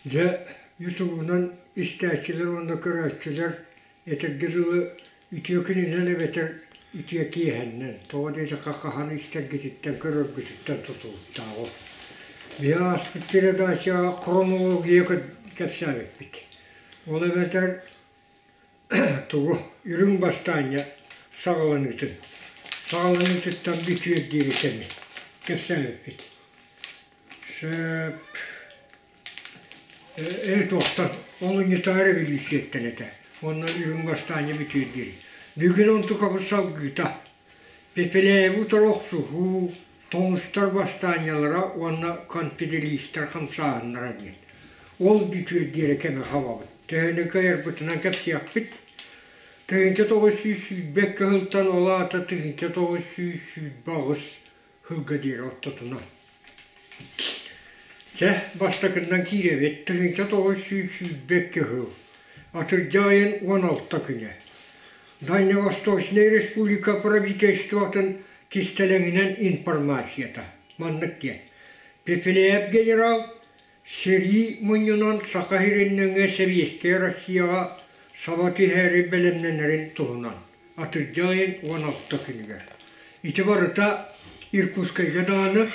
Дьэ, ютубунан истээччилэр уонна көрөөччүлэр этэргэ дылы үтүө күнүнэн эбэтэр үтүө киэһэннэн, тоҕо диэтэххэ хаһан истэргититтэн, көрөргүтүттэн тутулуктаах ол. Биһи ааспыт передачаҕа хронология кэпсээбиппит. Ол эбэтэр тугу үрүҥ бастаанньа саҕаланыытын, саҕаланыытыттан бүтүөр диэри кэми кэпсээбиппит. Сөп. Ээ туохтан олунньутааҕы революцияттан этэ уонна үрүҥ бастаанньа бүтүөр диэри. Бүгүн онтукабыт салгыыта. Пепеляевы утары охсуһуу, тоҥустар бастаанньалара уонна конфедеристар хамсааһыннара диэн. Ол бүтүөр диэри кэми хабабыт. Төһөнү кыайарбытынан кэпсиэхпит. 1922 сылтан ол аата 1928 сылга диэри ортотунан. Чэ, бастакыннан киирэбит 1922 сыл атырдьах ыйын 16 күнэ. Дальневосточнай республика правительствотын кистэлэҥинэн информацията маннык диэн. Пепеляев генерал Сэрии мунньунан Саха сирин нөҥүө Сэбиэскэй Россияҕа саба түһээри бэлэмнэнэрин туһунан атырдьах ыйын 16 күнүгэр. Ити барыта Иркутскайга даҕаны,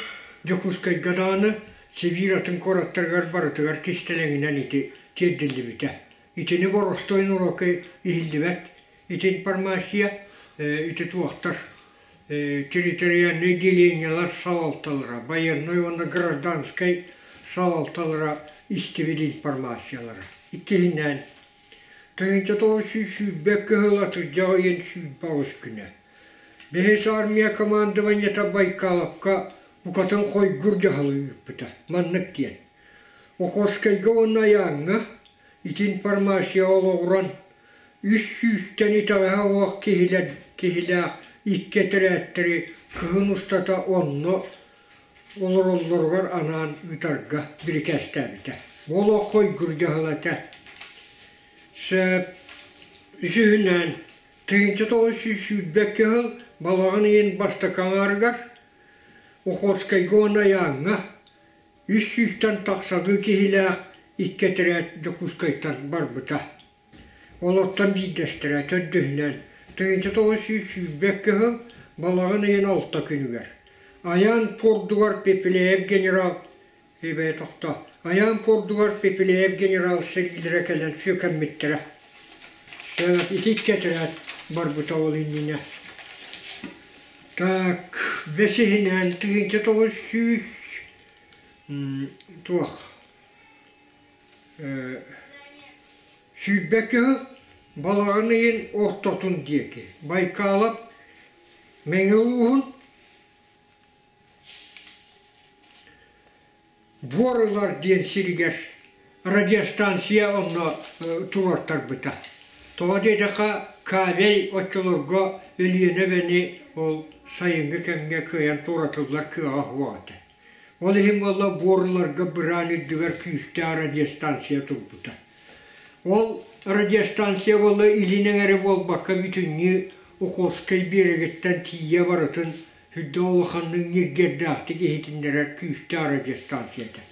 Дьокуускайга даҕаны, Сибиир атын куораттарыгар барытыгар кистэлэҥинэн ити тиэрдиллибитэ. Итини боростуой норуокка иһиллибэт ити информация ити туохтар территориальнай делениелар салалталара, байыаннай уонна гражданскай салалталара истибит информациялара. Иккиһинэн, 1922 сыл атырдьах ыйын 28 күнэ. Бэһис армия командованиета Байкаловка букатын хойгур дьаһалы ыыппыта. Маннык диэн. Охотскайга уонна Айааҥҥа ити информация олоҕуран Үс сүүстэн итэҕэһэ суох киһилэр киһилээх икки этэрээттэри кыһын устата онно олороллоругар анаан ыытарга бирикээстээбитэ. Бу олоххо уйгур дьаһала этэ. Сөп үсүһүнэн 1922 сыл балаҕан ыйын бастакы аҥаарыгар Охотскайга уонна Айааҥҥа үс сүүстэн тахсалыы киһилээх икки этэрээт Дьокуускайтан барбыта. Олортон биирдэстэрэ төрдүһүнэн 1922 сыл балаҕан ыйын алта күнүгэр Айаан пуордугар Пепеляев генерал эбээ тохтоо Айаан пуордугар Пепеляев генерал сэриилэрэ кэлэн сүөкэммиттэрэ. Ити икки этэрээт барбыта ол иннинэ. Так, бэсиһинэн 1900 туох 22 сыл балаҕан ыйын ортотун диэки Байкалов Мэҥэ улууһун Буор ылар диэн сиригэр радиостанция онно туруортарбыта. Тоҕо диэтэххэ кабель оччолорго Өлүөнэ эбэни ол сайыҥҥы кэмҥэ кыайан туоратыллар кыаҕа суох этэ. Ол иһин буолла буоруларга быраан үрдүгэр күүстээх радиостанция турбута. Ол радиостанция буолла илин эҥэри буолбакка бүтүннүү Охотскай биэрэгиттэн тиийэ барытын сүрдээх улаханнык ньиргиэрдээхтик иһитиннэрэр күүстээх радиостанция этэ.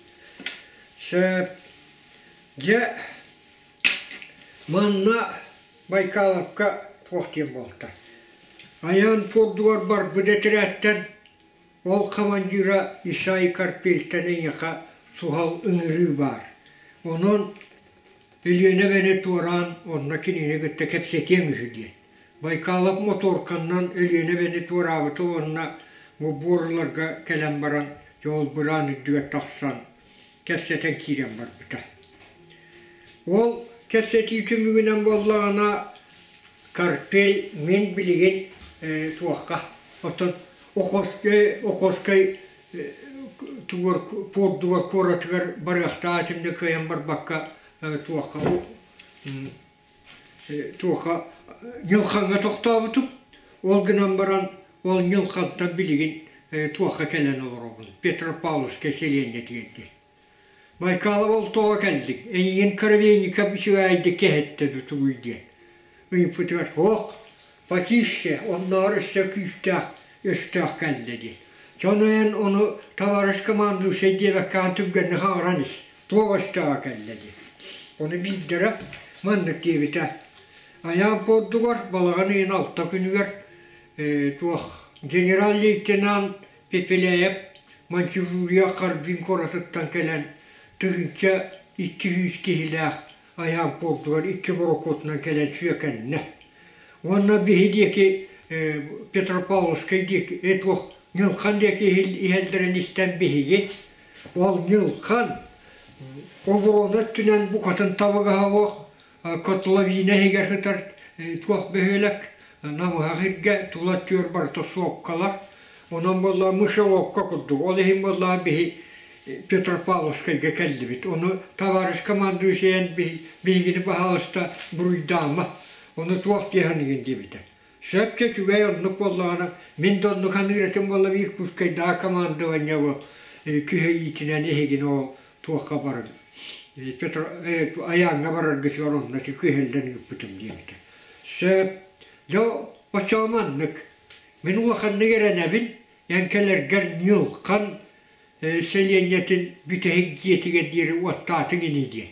Сөп. Дьэ, манна Байкаловка туох диэн буолта. Айаан пуордугар барбыт этэрээттэн Ол командира Исай Карпельтан эйиэхэ суһал ыҥырыы баар. Онон Өлүөнэ эбэни туораан онно кинини кытта кэпсэтиэҥ үһү диэн. Байкалов моторканнан Өлүөнэ эбэни туораабыта уонна бу буоруларга кэлэн баран дьэ ол быраан үрдүгэр тахсан кэпсэтэн киирэн барбыта. Ол кэпсэтии түмүгүнэн буоллаҕына Карпель мин билигин туохха оттон Охотскай Охотскай тугар пуордугар куоратыгар барыахтаах этим да кыайан барбакка туохха туохха Ньылхаҥҥа тохтообутум. Ол гынан баран ол Ньылхантан билигин туохха кэлэн олоробун Петропавловскай сэлиэнньэтигэр диэн. Байкалов ол тоҕо кэллиҥ? Эйигин Коровейников үчүгэйдик кэһэттэ дуу тугуй диэн ыйыппытыгар суох, потише, оннооҕор өссө күүстээх өстөөх кэллэ диэн. Дьон эн ону товарищ командующай диэбэккэ аан түргэнник хаҥыран ис. Туох өстөөҕө кэллэ диэн. Ону биирдэрэ маннык диэбитэ: Айаан пордугар балаҕан ыйын алта күнүгэр туох генерал-лейтенант Пепеляев Маньчжурия Харбин куоратыттан кэлэн 1200 киһилээх Айаан пордугар икки борокуотунан кэлэн сүөкэннэ. Уонна биһи диэки Петропавловскай диэки туох Ньылхан диэки иһэллэрин истэн биһиги ол Ньылхан оборона өттүнэн букатын табыгаһа суох котловина иһигэр сытар туох бөһүөлэк намыһах сиргэ тула өттүгэр барыта суоккалар онон буоллаҕа мышеловка курдук ол иһин буоллаҕа биһи Петропавловскайга кэллибит ону товарищ командующай эн биһигини баһаалыста буруйдаама ону туох дии саныыгын диэбитэ сөп да үчүгэй оннук буоллаҕына мин да оннук саныыр этим буолла Иркутскайдааҕы командование бу күһэйиитинэн эһигини ол туохха баран Петр Айааҥҥа бараргытыгар онно ити күһэллэн ыыппытым диэбитэ. Сөп. Дьэ оччоҕо маннык. Мин улаханнык эрэнэбин, эн кэлэргэр Ньылхан сэлиэнньэтин бүтэһик дьиэтигэр диэри уоттаатыҥ ини диэн.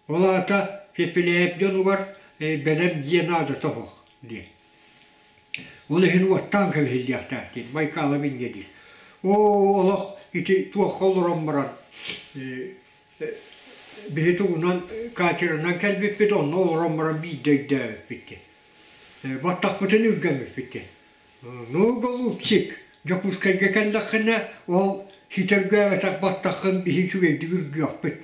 Ол аата Пепеляев дьонугар бэлэм дьиэ наадата суох диэн. Ол иһин уоттаан кэбиһиллиэхтээх диэн Байкалов инньэ диир. Оо, олох ити туохха олорон баран биһи тугунан катерынан кэлбиппит, онно олорон баран биирдэ өйдөөбүппүт диэн. Баттахпытын үргэммиппит диэн. Ну, голубчик, Дьокуускайга кэллэххинэ, ол ситэргээбэтэх баттаххын биһи үчүгэйдик үргүөхпүт.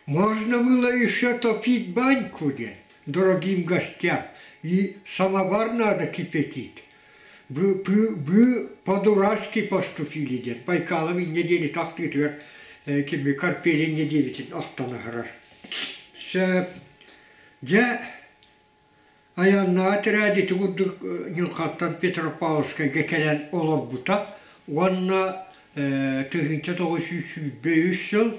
Можно было еще топить баньку диэн, дорогим гостям, и самовар надо кипятить. Вы, вы по-дурацки поступили диэн Байкалов инньэ диэни тахтыытыгар кими Карпелин диэбитин ахтан аһарар. Сөп. Дьэ, Айаннаҕа тирээт ити курдук Ньылхаттан Петропавловскайга кэлэн олорбута уонна 1923 сыл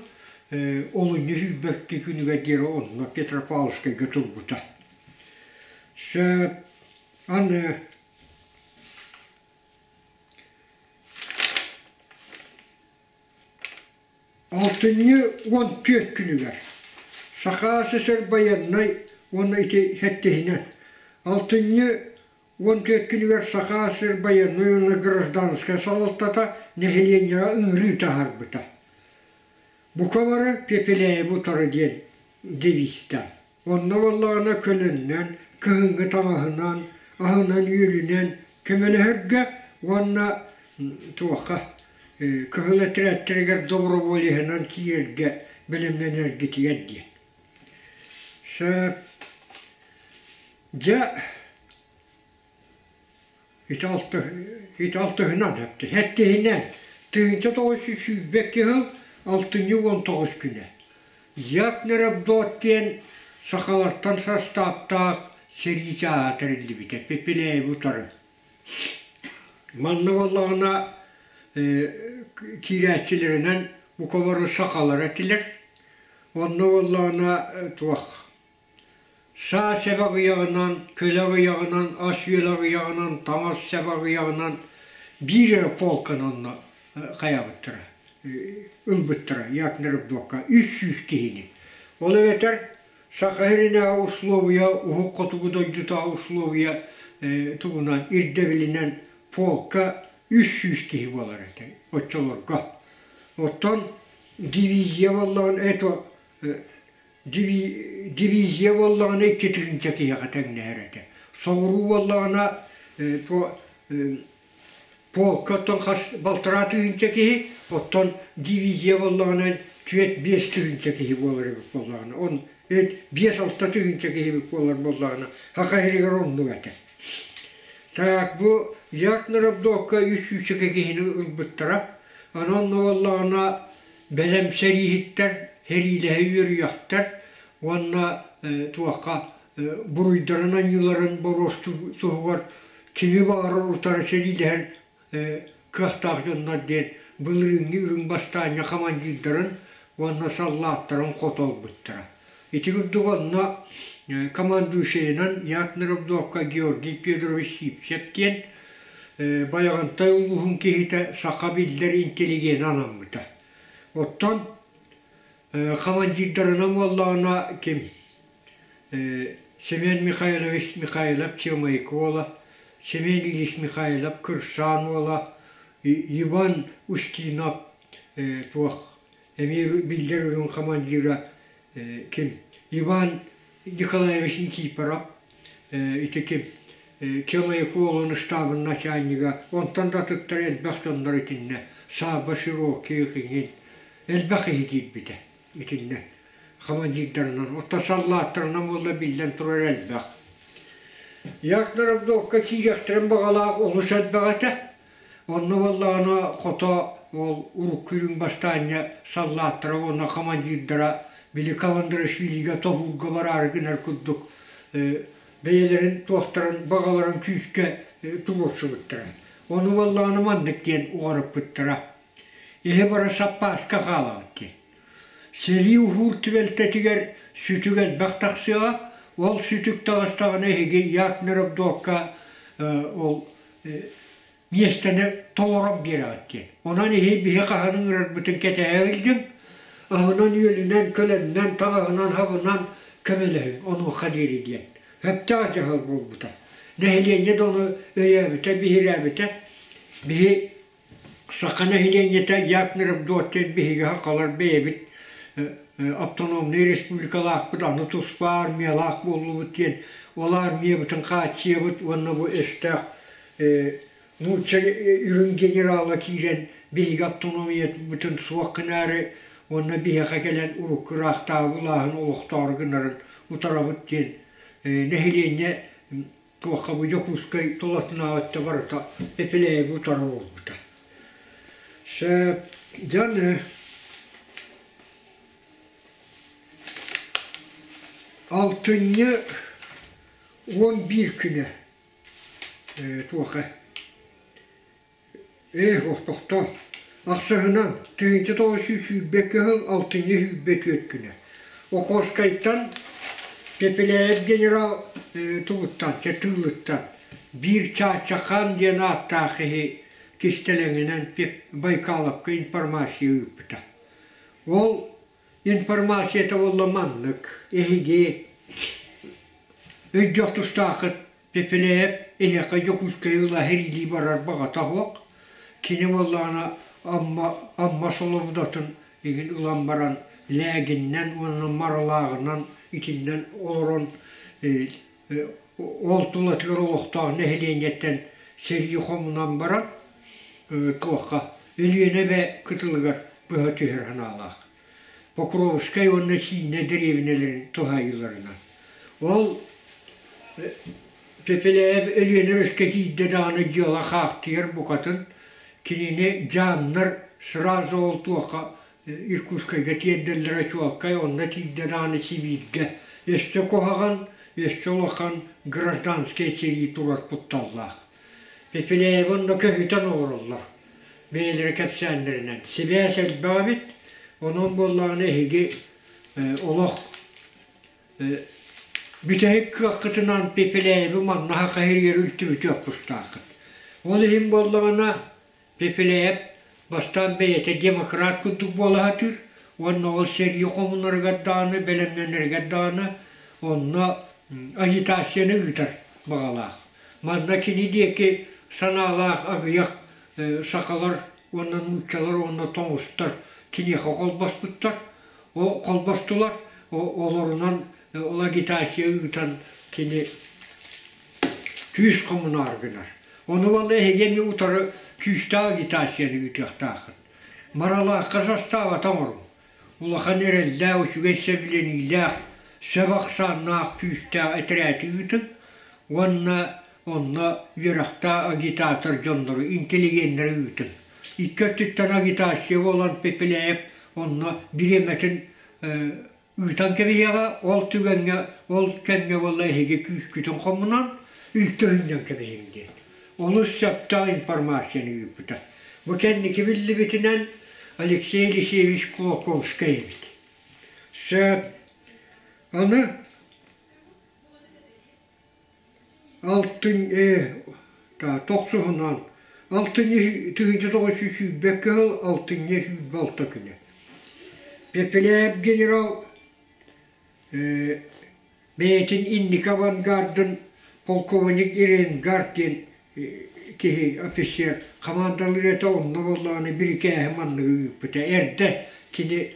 олунньу 22 күнүгэр диэри онно Петропавловскайга турбута. Сөп аны Алтынньы 14 күнүгэр Саха СССР байыаннай уонна ити сэттиһинэн алтынньы 14 күнүгэр Саха СССР байыаннай уонна гражданскай салалтата нэһилиэнньэҕэ ыҥырыы таһаарбыта. Бука бары Пепеляевы утары диэн девизтээх. Онно буоллаҕына көлөннөн, кыһыҥҥы таҥаһынан, аһынан-үөлүнэн көмөлөһөргө уонна туохха кыһыл этэрээттэригэр доброволеһынан киирэргэ бэлэмнэнэргитигэр диэн. Сөп. Дьэ Ити ити алтыһынан сэттиһинэн 1922 сыл алтынньы 19 күнэ Якнерабдот диэн сахалартан састааптаах сэрии чааһа тэриллибитэ Пепеляевы утары. Манна буоллаҕына киирээччилэринэн бука бары сахалар этилэр. Онно буоллаҕына туох Саа сэп аҕыйаҕынан, көлө аҕыйаҕынан, ас-үөл аҕыйаҕынан, таҥас сэп аҕыйаҕынан биир эрэ полканы онно хайаабыттара, ылбыттара Якнербдокка 300 киһини. Ол эбэтэр Саха сиринээҕи условия, уһук хотугу дойдутааҕы условия тугунан ирдэбилинэн полка 300 киһи буолар этэ оччолорго. Оттон дивизия буоллаҕына это Дивизия буоллаҕына 2000 киһиэхэ тэҥнэһэр этэ. Соҕуруу буоллаҕына полка оттон хас балтараа тыһыынча киһи, оттон дивизия буоллаҕына түөрт-биэс тыһыынча киһи буолар эбит буоллаҕына. Он биэс-алта тыһыынча киһи эбит буолар буоллаҕына, Саха сиригэр оннук этэ. Так бу Якнарабдокка үс сүүсчэкэ киһини ылбыттара. Онон буоллаҕына бэлэм сэрииһиттэр, сэриилэһэ үөрүйэхтэр уонна туохха буруйдарын аньыыларын боруостуур туһугар кими баҕарар утары сэриилэһэр кыахтаах дьоннор диэн былырыыҥҥы үрүҥ бастаанньа командирдарын уонна саллааттарын хото ылбыттара. Ити курдук онно командующайынан Якнеробдовка Георгий Федорович Сивцев диэн Байаҕантай улууһун киһитэ саха биллэр интеллигенэ анаммыта. Оттон Командирдарынан буоллаҕына ким Семен Михайлович Михайлов Чыамайыкы уола, Семен Ильич Михайлов Кырсаан уола, Иван Устинов туох эмиэ биллэр үрүҥ командира ким Иван Николаевич Никифоров ити ким Чыамайыкы уолун штабын начальнига, онтон да атыттар элбэх дьоннор итиннэ Сааба Широких иҥин элбэх киһи киирбитэ итиннэ командирдарынан, оттон саллааттарынан буолла биллэн турар элбэх. Якнарабдовка киириэхтэрин баҕалаах олус элбэх этэ. Онно буоллаҕына хото ол урукку үрүҥ бастаанньа саллааттара уонна командирдара били Каландрашвилига тоһуурга бараары гынар курдук бэйэлэрин туохтарын баҕаларын күүскэ туруорсубуттара. Ону буоллаҕына маннык диэн уҕарыппыттара. Иһи бара саппааска хаалаҕыт диэн. Сэрии уһуур түбэлтэтигэр сүтүк элбэх тахсыаҕа, ол сүтүк таҕыстаҕына эһиги Якнеровдокка ол миэстэни толорон биэрэҕит диэн. Онон иһи биһи хаһан ыҥырарбытын кэтэһэ илдьиҥ, аһынан-үөлүнэн, көлөннөн, таҥаһынан-хабынан көмөлөһүҥ, онуоха диэри диэн. Сөптөөх дьаһал буолбута. Нэһилиэнньэ да ону өйөөбүтэ, биһирээбитэ. Биһи Саха нэһилиэнньэтэ Якнеровдот диэн биһиги сахалар бэйэбит автономнай республикалаахпыт, аны туспа армиялаах буоллубут диэн ол армиябытын хааччыйабыт уонна бу өстөөх нуучча үрүҥ генерала киирэн биһиги автономиябытын суох гынаары уонна биһиэхэ кэлэн урукку ыраахтааҕы былааһын олохтоору гынарын утарабыт диэн нэһилиэнньэ туохха бу Дьокуускай тулатынааҕы барыта Пепеляеви утары буолбута. Сөп, дьон алтынньы 11 күнэ туоха Ээ, тохтоо. Ахсыһынан, 1922 сыл алтынньы 24 күнэ. Охотскайтан Пепеляев генерал тугуттан, Тыллыттан биир Чаачахан диэн ааттаах киһи кистэлэҥинэн Байкаловка информация ыыппыта. Ол информацията буолла маннык: эһиги өйдүөх тустааххыт Пепелээп эһиэхэ Дьокуускайы ыла сэриилии барар баҕата суох. Кини буоллаҕына Амма, Амма Солобудатын игин ылан баран Лээгиннэн уонна Маралааҕынан итиннэн олорон ол тулатыгар олохтоох нэһилиэнньэттэн сэрии хомунан баран туохха Өлүөнэ эбэ кытылыгар быһа түһэр санаалаах. Покровскай уонна Сиинэ дэриэбинэлэрин туһаайыыларынан. Ол Пепеляев Өлүөнэ өрүскэ киирдэ даҕаны дьыала хаахтыйар букатын кинини дьаамнар сразу ол туохха Иркутскайга тиэрдэллэрэ чуолкай, онно тиийдэ даҕаны Сибииргэ өссө куһаҕан, өссө улахан гражданскай сэрии турар кутталлаах. Пепеляевы онно көһүтэн олороллор бэйэлэрэ кэпсээннэринэн. Сибээс элбэх эбит, онон буоллаҕына эһиги олох бүтэһик кыаххытынан Пепеляевы манна хахаһырыгар үлтүрүтүөх тустааххыт. Ол иһин буоллаҕына Пепеляев бастаан бэйэтэ демократ курдук буола сатыыр уонна ол сэрии хомунарыгар даҕаны, бэлэмнэнэригэр даҕаны онно агитацияны ыытар баҕалаах. Манна кини диэки санаалаах аҕыйах сахалар уонна нууччалар уонна тоҥустар киниэхэ холбоспуттар, холбостулар, олорунан ол агитация ыытан кини күүс хомунаары гынар. Ону валла эһиги эмиэ утары күүстээх агитацияны ыытыахтааххыт. Маралаахха састаабата оҥоруҥ. Улахан эрэллээх, үчүгэй сэбилэниилээх, сөп ахсааннаах күүстээх этэрээти ыытыҥ уонна онно үөрэхтээх агитатор дьоннору, интеллигеннэри ыытыҥ. Икки өттүттэн агитация буолан Пепеляев онно бириэмэтин ыытан кэбиһиэҕэ, ол түгэҥҥэ, ол кэмҥэ буолла эһиги күүскүтүн хомунан, үлтү сынньан кэбиһиҥ диэн. Олус сөптөөх информацияны ыыппыта. Бу кэнники биллибитинэн Алексей Елисеевич Кулаковскай эбит. Сөп. Аны Алтынньы тохсуһунан алтынньы 1920 сыл алтынньы 26 күнэ. Пепеляев генерал бэйэтин инники авангардын полковник Иренгард диэн киһи офицер хамаандалыыр этэ онно буоллаҕына бирикээһи манныгы ыыппыта эрдэ кини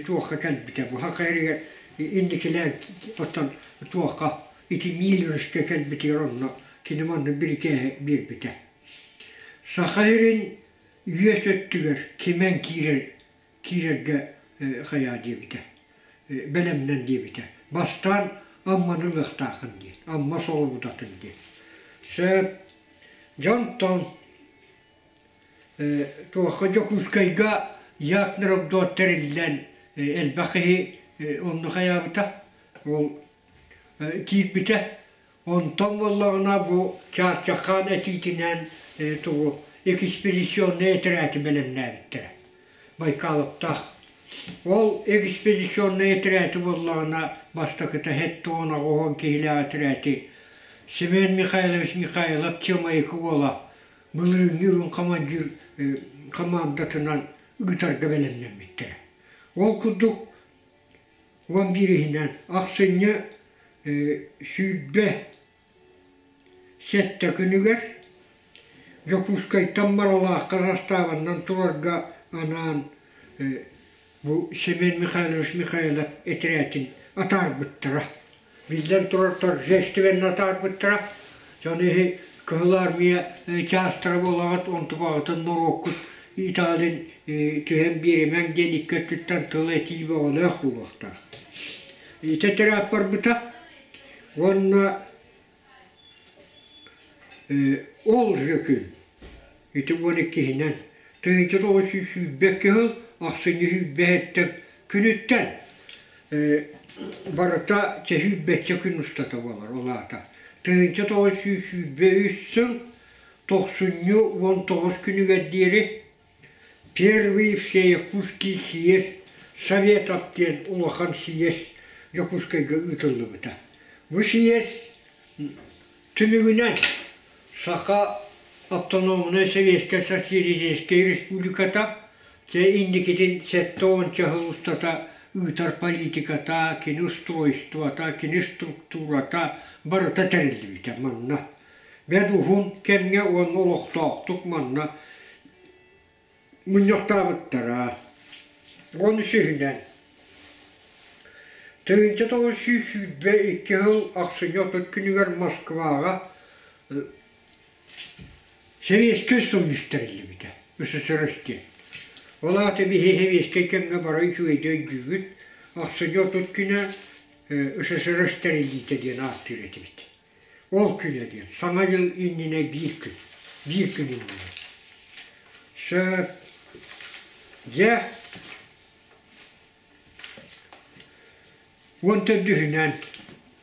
туохха кэлбитэ бу саха сиригэр инникилээн оттон туохха ити Миил өрүскэ кэлбитигэр онно кини маннык бирикээһи биэрбитэ Саха сирин үөс өттүгэр кимэн киирэр киирэргэ хайаа диэбитэ, бэлэмнэн диэбитэ. Бастаан Амманы ылыахтааххын диэн, Амма солобудатын диэн. Сөп. Дьонтон туохха Дьокуускайга Якнеробдот тэриллэн элбэх киһи онно хайаабыта, ол киирбитэ. Онтон буоллаҕына бу Чаарчахаан этиитинэн тугу экспедиционнай этэрээти бэлэмнээбиттэрэ. Байкаловтаах. Ол экспедиционнай этэрээти буоллаҕына бастакыта 78 киһилээх этэрээти Семен Михайлович Михайлов Чымайыкы уола былырыыҥҥы үрүҥ командир командатынан ыытарга бэлэмнэммиттэрэ. Ол курдук 11-иһинэн ахсынньы 27 күнүгэр Дьокуускайтан Маралаахха састаабынан турарга анаан бу Семен Михайлович Михайлов этэрээтин атаарбыттара. Биллэн турар торжественно атаарбыттара. Дьон иһи Кыһыл Армия чаастара буолаҕыт, онтукаҕытын норуоккут итэҕэлин түһэн биэримэҥ диэн икки өттүттэн тыл этии бөҕөлөөх буолуохтаах. Ити этэрээт барбыта уонна ол же күн ити 12-һинэн 1922 сыл ахсынньы 27 күнүттэн барыта сүүрбэччэ күн устата буолар ол аата 1923 сыл тохсунньу 19 күнүгэр диэри Первый всеякутский съезд Советов диэн улахан съезд Дьокуускайга ыытыллыбыта. Бу съезд түмүгүнэн Саха Автономнай Советскай Социалистическай Республиката дьэ инникитин 70 сыл устата ыытар политиката, кини устройствота, кини структурата барыта тэриллибитэ манна. Бэрт уһун кэмҥэ уонна олохтоохтук манна мунньахтаабыттара. 13-үһүнэн 1922 сыл ахсынньы 30 күнүгэр Москваҕа Сэбиэскэй Союз тэриллибитэ, СССР диэн. Ол аата биһи сэбиэскэй кэмҥэ бары үчүгэйдик өйдүүбүт, ахсынньы 30 күнэ СССР тэриллиитэ диэн ааттыыр этибит. Ол күнэ диэн Саҥа дьыл иннинэ биир күн, биир күн иннинэ. Сөп. Дьэ, 14-үһүнэн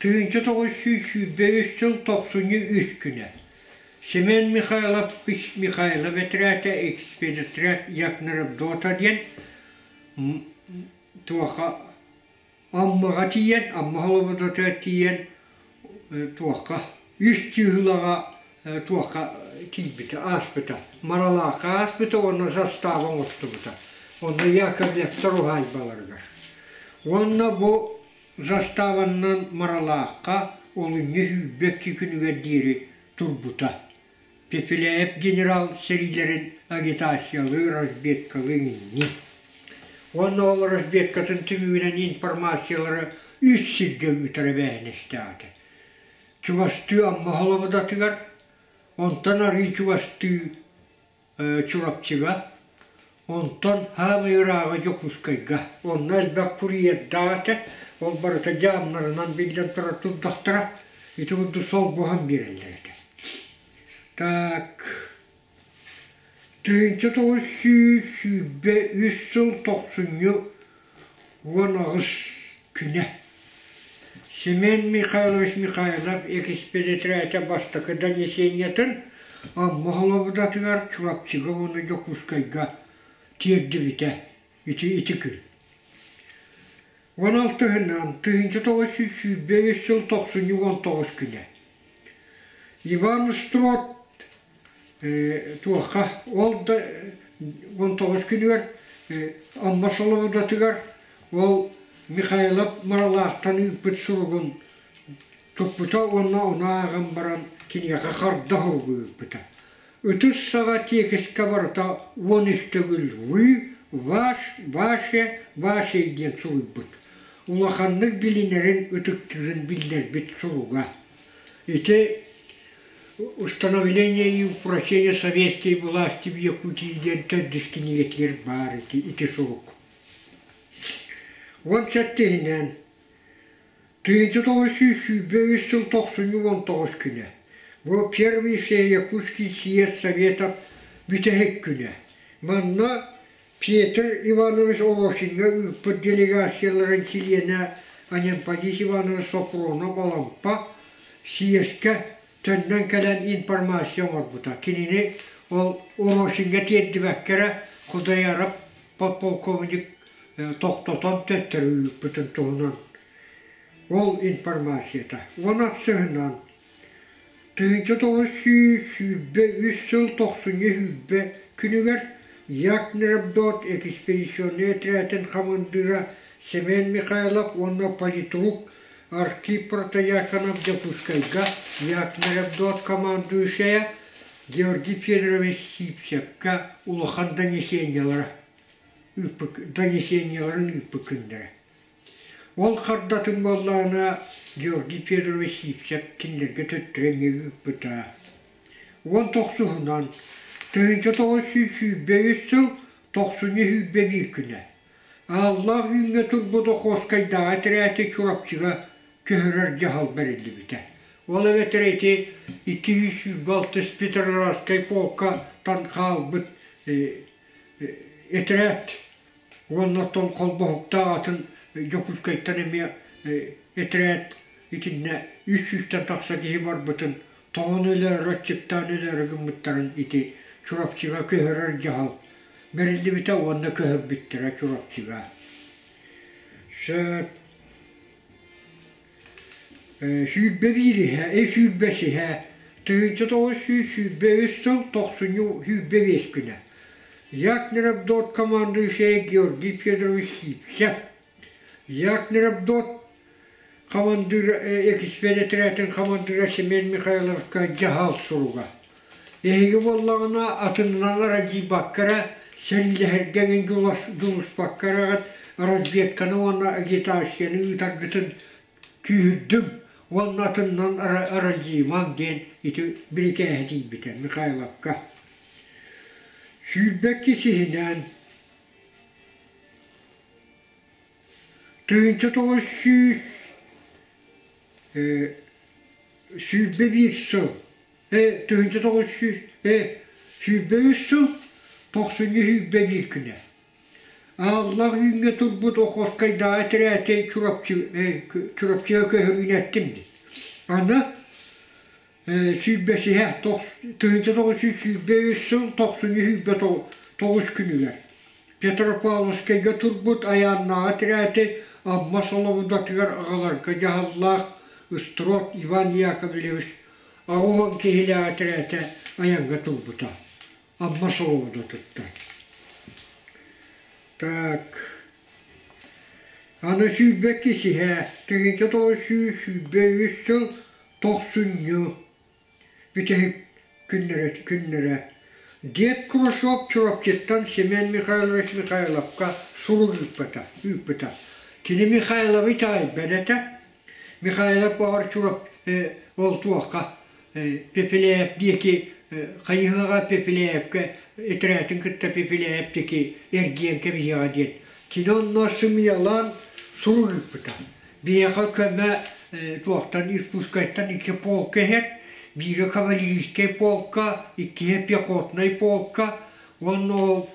1923 сыл тохсунньу үс күнэ Семен Михайлов Михайлов этэрээтэ экспедиторат Якнарабдота диэн туохха Аммаҕа тиийэн, Амма Холободотугар тиийэн туохха үс чыыһылаҕа туохха тиийбитэ, ааспыта. Маралаахха ааспыта уонна застава оҥостубута. Онно Яковлевтар уһаайбаларыгар. Уонна бу заставаннан Маралаахха олунньу 22 күнүгэр диэри турбута. Пепеляев генерал сэриилэрин агитациялыы, разведкалыы иҥинни. Уонна ол разведкатын түмүгүнэн информациялары үс сиргэ ыытар эбээһинэстээх этэ. Чугастыы Амма Холободатыгар, онтон арыы чугастыы Чурапчыга, онтон хаамый ырааҕы Дьокуускайга. Онно элбэх курьердаах этэ, ол барыта дьаамнарынан биллэн турар турдахтара, ити курдук солбуһан биэрэллэр этэ. Так, 1923 сыл тохсунньу 18 күнэ Семен Михайлович Михайлов экспедиция бастакы донесениетын Амма Холобудатыгар Чурапчыга уонна Дьокуускайга тиэрдибитэ ити ити күн. 16-ынан 1923 сыл тохсунньу 19 күнэ Иван Строд туохха ол да 19 күнүгэр Амма Солобудатыгар Ол Михайлов Маралаахтан ыыппыт суругун туппута уонна ону ааҕан баран киниэхэ харда суругу ыыппыта. Ытыс саҕа тиэкискэ барыта 13 төгүл «Вы», «Ваш», «Ваше», «Вашей» диэн суруйбут. Улаханнык билинэрин, ытыктыырын биллэрбит суруга. Ити «Установление и упрочение советской власти в Якутии» диэн төрдүс кинигэтигэр баар ити, ити сурук. 17-иһинэн 1923 сыл тохсунньу 19 күнэ. Бу Первый Всеякутский съезд Советов бүтэһик күнэ. Манна Петр Иванович Оросиҥҥа ыыппыт делегацияларын чилиэнэ Анемподист Иванович Сопронов Алампа съезкэ төннөн кэлэн информация оҥорбута. Кинини ол Оросиҥҥа тиэрдибэккэ эрэ Кудояров подполковник тохтотон төттөрү ыыппытын туһунан ол информацията. Уон ахсыһынан 1923 сыл тохсунньу 20 күнүгэр Якнербдот экспедиционнай отрядын хамандыыра Семен Михайлов уонна политрук Архип Протояконов Дьокуускайга Якнербдот командующайа Георгий Федорович Сивцевкэ улахан донесениелара донесениеларын ыыппыт күннэрэ. Ол хардатын буоллаҕына Георгий Федорович Сивцев кинилэргэ төттөрү эмиэ ыыппыта. 19-унан 1923 сыл тохсунньу 21 күнэ Ааллаах Үүҥҥэ турбут Охуоскайдааҕы этэрээти Чурапчыга көһөрөр дьаһал бэриллибитэ. Ол эбэтэр ити 226 Петроградскай полкаттан хаалбыт этэрээт уонна оттон холбоһуктаах атын Дьокуускайтан эмиэ этэрээт итиннэ 300-тэн тахса киһи барбытын тоҕон өлөөрү, аччыктаан өлөөрү гыммыттарын ити Чурапчыга көһөрөр дьаһал бэриллибитэ уонна көһөрбүттэрэ Чурапчыга. Сөп 21 иһэ, 25 иһэ, 1923 сыл тохсунньу 25 күнэ. Якнерабдот командующая Георгий Федорович Сивцев. Якнерабдот командира экспедиторатын командира Семен Михайловка дьаһал суруга. Эһиги буоллаҕына атынынан радийбакка эрэ, сэриилэһэргэ эҥин дьулуспакка эрэҕит разведканы уонна агитацияны ыытаргытын күүһүрдүм уонна атынынан радийымаҥ диэн ити бирикээһи тиийбитэ Михайловка. 22 сиһинэн 1921 сыл 1923 сыл тохсунньу 21 күнэ. Ааллаах Үүҥҥэ турбут Охуоскайдааҕы этэрээти Чурапчы Чурапчыга көһөрүүнү эттим дии. Аны сүүрбэсиһэ 1923 сыл тохсунньу 29 күнүгэр Петропавловскайга турбут Айааннааҕы этэрээти Амма Солобудатыгар аҕаларга дьаһаллаах Строд Иван Яковлевич 80 киһилээх этэрээтэ айаҥҥа турбута. Амма Солобудатыттан. Так, аны 22 сиһэ 1923 сыл тохсунньу бүтэһик күннэрэ күннэрэ Дед Курашов Чурапчыттан Семен Михайлович Михайловка сурук ыыппыта ыыппыта. Кини Михайловы итэҕэйбэт этэ. Михайлов баҕар Чурап ол туохха Пепеляев диэки хайыһыаҕа Пепеляевка этэрээтин кытта Пепеляев диэки эргийэн кэбиһиэҕэ диэн. Кини онно сымыйалаан сурук ыыппыта. Биһиэхэ көмө туохтан Иркутскайтан икки полка иһэр, биирэ кавалерийскай полка, иккиһэ пехотнай полка уонна ол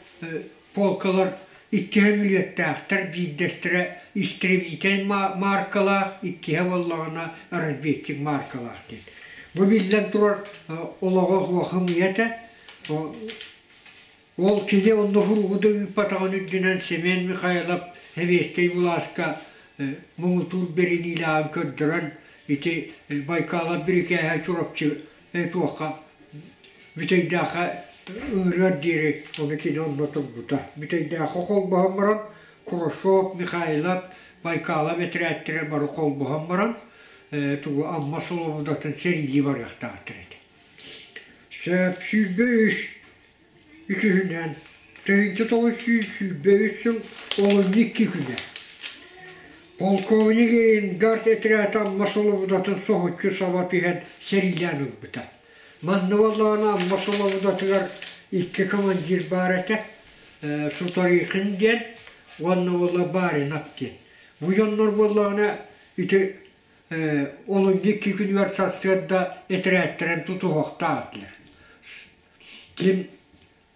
полкалар иккиһэ мүлүөттээхтэр, биирдэстэрэ истребитель маркалаах, иккиһэ буоллаҕына разведчик маркалаах диэн. Бу биллэн турар олоҕо суох ымыйа этэ. Ол кини онно суругу да ыыппатаҕын үрдүнэн Семен Михайлов сэбиэскэй былааска муҥутуур бэриниилээҕин көрдөрөн ити Байкалов бирикээһэ Чурапчы туохха Бүтэйдээххэ ыҥырыар диэри ону кини онно турбута. Бүтэйдээххэ холбоһон баран Курашов, Михайлов, Байкалов этэрээттэрэ бары холбоһон баран тугу Амма Солобудатын сэриилии барыахтаахтар этэ. Сөп 23 үсүһүнэн 1923 сыл олунньу икки күнэ полковник Рейнгард этэрээт Амма Солобудатын соһуччу саба түһэн сэриилээн ылбыта. Манна буоллаҕына Амма Солобудатыгар икки командир баар этэ, Сутарихин диэн уонна буолла Баринов диэн. Бу дьоннор буоллаҕына ити олунньу икки күнүгэр сарсыарда этэрээттэрин тутуһуохтаах этилэр. Ким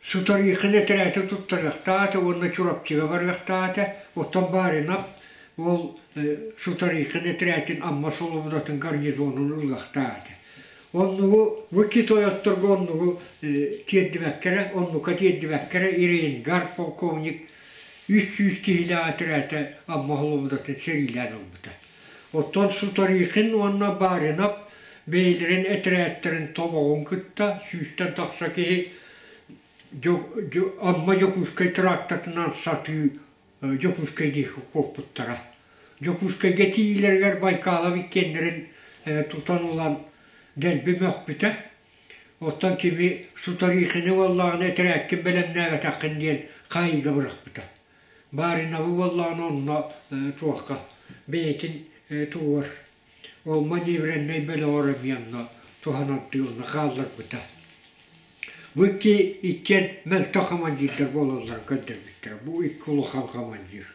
Сутарихин этэрээтин туттарыахтаах этэ уонна Чурапчыга барыахтаах этэ. Оттон Баринов ол Сутарихин этэрээтин Амма Солобудатын гарнизонун ылыахтаах этэ. Оннугу бу икки тойотторго оннугу тиэрдибэккэ оннука тиэрдибэккэ эрэ Рейнгард полковник 300 киһилээх этэрээтэ Амма Солобудатын сэриилээн ылбыта. Оттон Сутарихин уонна Баринов бэйэлэрин этэрээттэрин тобоҕун кытта сүүстэн тахса киһи Амма Дьокуускай трактатынан сатыы Дьокуускай диэки куоппуттара. Дьокуускайга тиийиилэригэр Байкалов иккиэннэрин тутан ылан дэлби мөхпүтэ. Оттон кими Сутарихины буоллаҕына этэрээккин бэлэмнээбэтэххин диэн хаайыыга бырахпыта. Бариновы буоллаҕына онно туохха бэйэтин тугар ол маневреннай бөлөҕөр эмиэ онно туһанардыы онно хаалларбыта. Бу икки иккиэн мөлтөх командирдар буолалларын көрдөрбүттэрэ. Бу икки улахан командир.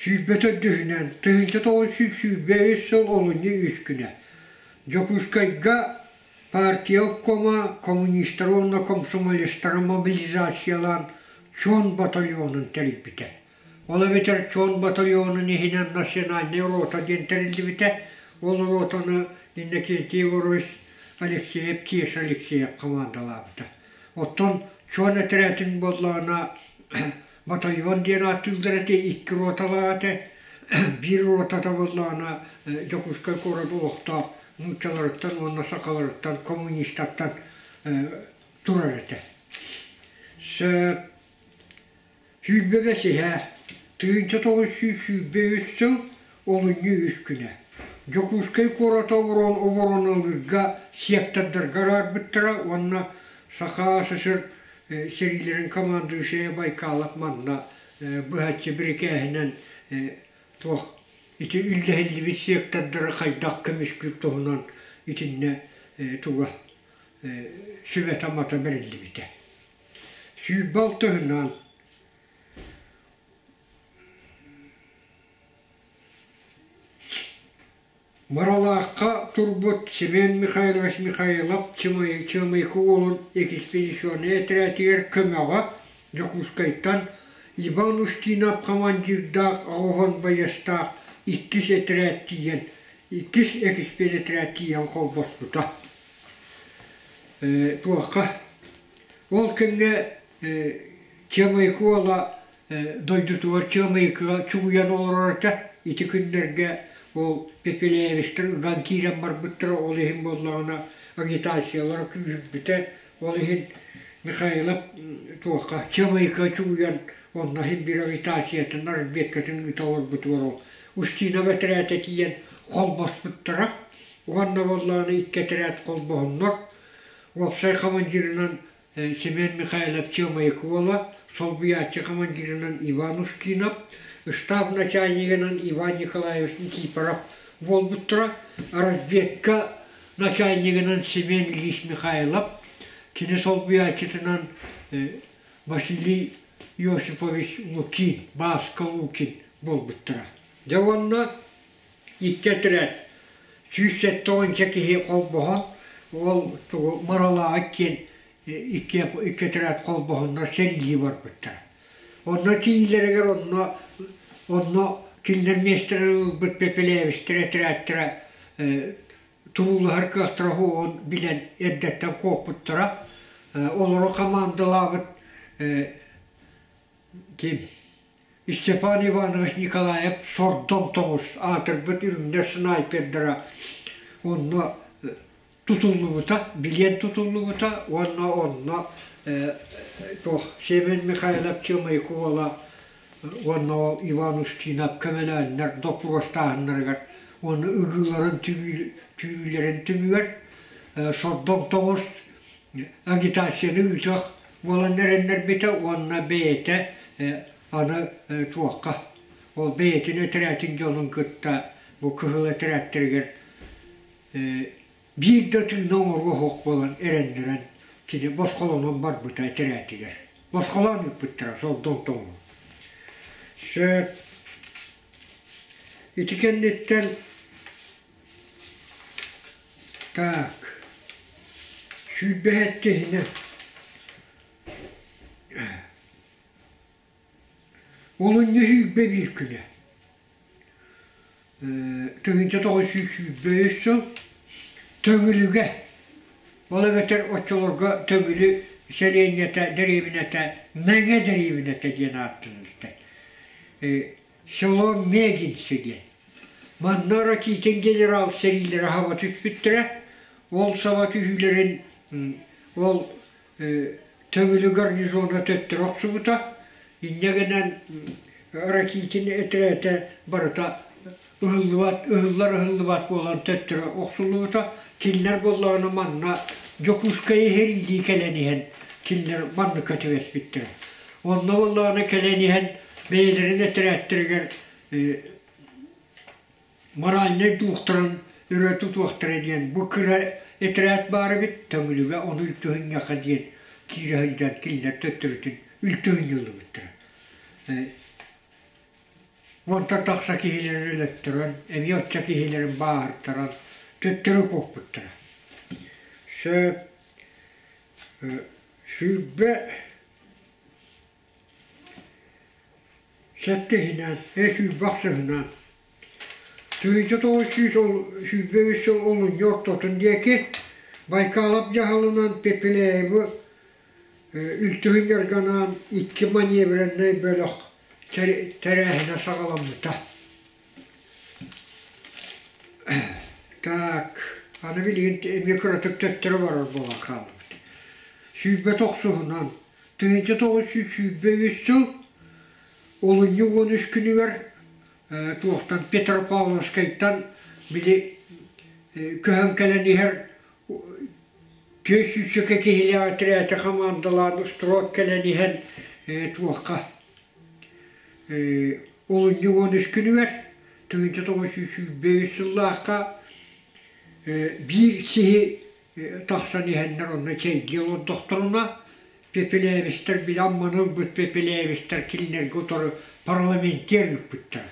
Сүүрбэ төрдүһүнэн 1923 сыл олунньу үс күнэ Дьокуускайга Партия обкома коммунистары уонна комсомолецтары мобилизациялаан Чуон батальонун тэрийбитэ. Ол эбэтэр Чуон батальонун иһинэн национальнай рота диэн тэриллибитэ. Ол ротаны Иннокентий Егорович Алексеев Кеша Алексеев командалаабыта. Оттон Чуон этэрээтин буоллаҕына батальон диэн ааттыыллар этэ, икки роталаах этэ. Биир ротата буоллаҕына Дьокуускай куорат олохтоох нууччаларыттан уонна сахаларыттан коммунистартан турар этэ. Сөп 25 иһэ 1923 сыл олунньу үс күнэ Дьокуускай куораты оборонолыырга сектордарга араарбыттара уонна Саха СССР сэриилэрин командующайа Байкалов манна быһаччы бирикээһинэн туох ити үллэһиллибит сектордары хайдах көмүскүүр туһунан итиннэ туга сүбэтэ-амата бэриллибитэ. 26 алтыһынан Маралаахха турбут Семен Михайлович Михайлов Чымайкы уолун экспедиционнай этэрээтигэр көмөҕө Дьокуускайтан Иван Устинов командирдаах оҕоһон байыастаах иккис этэрээт тиийэн иккис экспедэтэрээт тиийэн холбоспута. Туохха ол кэмҥэ Чыамайыкы уола дойдутугар Чыамайыкыга чугуйан олорор этэ. Ити күннэргэ ол Пепеляевичтар ыган киирэн барбыттара, ол иһин буоллаҕына агитациялара күүһүрбүтэ. Ол иһин Михайлов туохха Чыамайыкыга чугуйан онно иһин биир агитациятын, разведкатын ыыта олорбутугар ол Устинов этэрээтэ тиийэн холбоспуттара. Уонна буоллаҕына икки этэрээт холбоһоннор уопсай командирынан Семен Михайлов Чыамайыкы уола, солбуйааччы командирынан Иван Ускинов, штаб начальнигынан Иван Николаевич Никифоров буолбуттара, разведка начальнигынан Семен Ильич Михайлов, кини солбуйааччытынан Василий Иосифович Лукин, Бааска Лукин буолбуттара. Дьэ уонна икки этэрээт 170 киһи холбоһон ол тугу Маралааҕа иккиэн икки икки этэрээт холбоһоннор сэриилии барбыттара. Онно тиийиилэригэр онно онно кинилэр миэстэлэрин ылбыт Пепелевичтэр этэрээттэрэ туруулаһар кыахтара суоҕун билэн эрдэттэн куоппуттара. Олору хамаандалаабыт ким Степан Иванович Николаев сордоҥ тоҕус аатырбыт үрүҥнэр снайпердара онно тутуллубута, билиэн тутуллубута уонна онно туох Семен Михайлов Чымайкы уола уонна ол Иван Устинов көмөлөөннөр доппуруостааһыннарыгар уонна ыгыыларын түүрүүлэрин түмүгэр сордоҥ тоҕус агитацияны ыытыах буолан эрэннэрбитэ уонна бэйэтэ аны туохха ол бэйэтин этэрээтин дьонун кытта бу кыһыл этэрээттэригэр биир да тыына оҥоруо суох буолан эрэннэрэн кини босхолонон барбыта этэрээтигэр. Босхолоон ыыппыттара сордоҥ тоҥу. Сөп. Ити кэнниттэн так 27-һинэн Олунньу 21 күнэ 1923 сыл Төҥүлүгэ, ол эбэтэр оччолорго Төҥүлү сэлиэнньэтэ, дэриэбинэтэ Мэҥэ дэриэбинэтэ диэн ааттаныллар. Село Мегинцы диэн. Манна Ракитин генерал сэриилэрэ хаба түспүттэрэ. Ол саба түһүүлэрин ол Төҥүлү гарнизона төттөрү охсубута. Инньэ гынан Ракитин этэрээтэ барыта ыһыллыбат, ыһыллар-ыһыллыбат буолан төттөрү охсуллубута. Кинилэр буоллаҕына манна Дьокуускайы сэриилии кэлэн иһэн кинилэр манныкка түбэспиттэрэ. Онно буоллаҕына кэлэн иһэн бэйэлэрин этэрээттэригэр моральнай дуухтарын өрө тутуохтара диэн бу кыра этэрээт баар эбит, Төҥүлүгэ ону үлтүһүнньэххэ диэн киирэ сылдьан кинилэр төттөрүтүн үлтүһүнньүллүбүттэрэ. Уонтан тахса киһилэрин өлөттөрөн, эмиэ оччо киһилэрин бааһыртаран төттөрү куоппуттара. Сөп 27-һинэн, 26-һынан 1923 сыл олунньу ортотун диэки Байкалов дьаһалынан Пепеляевы үлтүһүннэргэ анаан икки маневреннай бөлөх тэрээһинэ саҕаламмыта. Так, аны билигин эмиэ кыратык төттөрү барар буолан хаалбыт. 29-унан 1923 сыл олунньу 13 күнүгэр туохтан Петропавловскайтан били көһөн кэлэн иһэр 400 киһилээх отряды хамаандалаан строд кэлэн иһэн туохха олунньу 13 күнүгэр 1923 сыллаахха биир сиһи тахсан иһэннэр онно чэйдии олордохторуна Пепелевичтэр били Амманы ылбыт Пепелевичтэр кинилэргэ утары парламентер ыыппыттара.